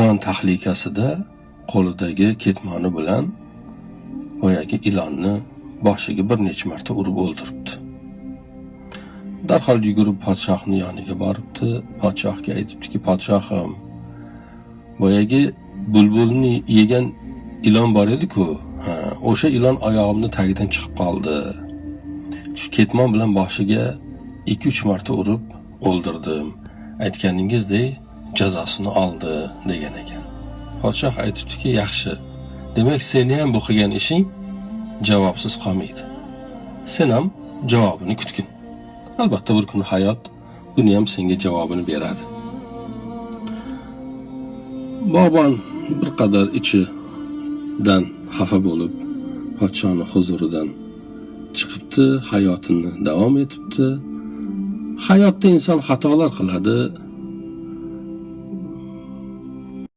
Jon tahlikasida qo'lidagi ketmoni bilan boyagi ilonni boshiga bir necha marta urib o'ldiribdi. Darhol yugurib podshohni yoniga boribdi. Podshohga aytibdiki, podshohim, boyagi bulbulni yegan ilon bor edi-ku, ha, o'sha ilon oyog'imni tagidan chiqib qoldi. Shu ketmon bilan boshiga 2-3 marta urib o'ldirdim. Aytganingizdek jazosini oldi, degan ekan. Podshoh aytibdiki, yaxshi. Demak, seni ham bu qilgan ishing javobsiz qolmaydi. Sen ham javobini kutgin. Albatta bir kun hayot buni ham senga javobini beradi. Bog'bon bir qadar ichidan xafa bo'lib, podshoning huzuridan chiqibdi, hayotini davom etibdi. Hayotda inson xatolar qiladi.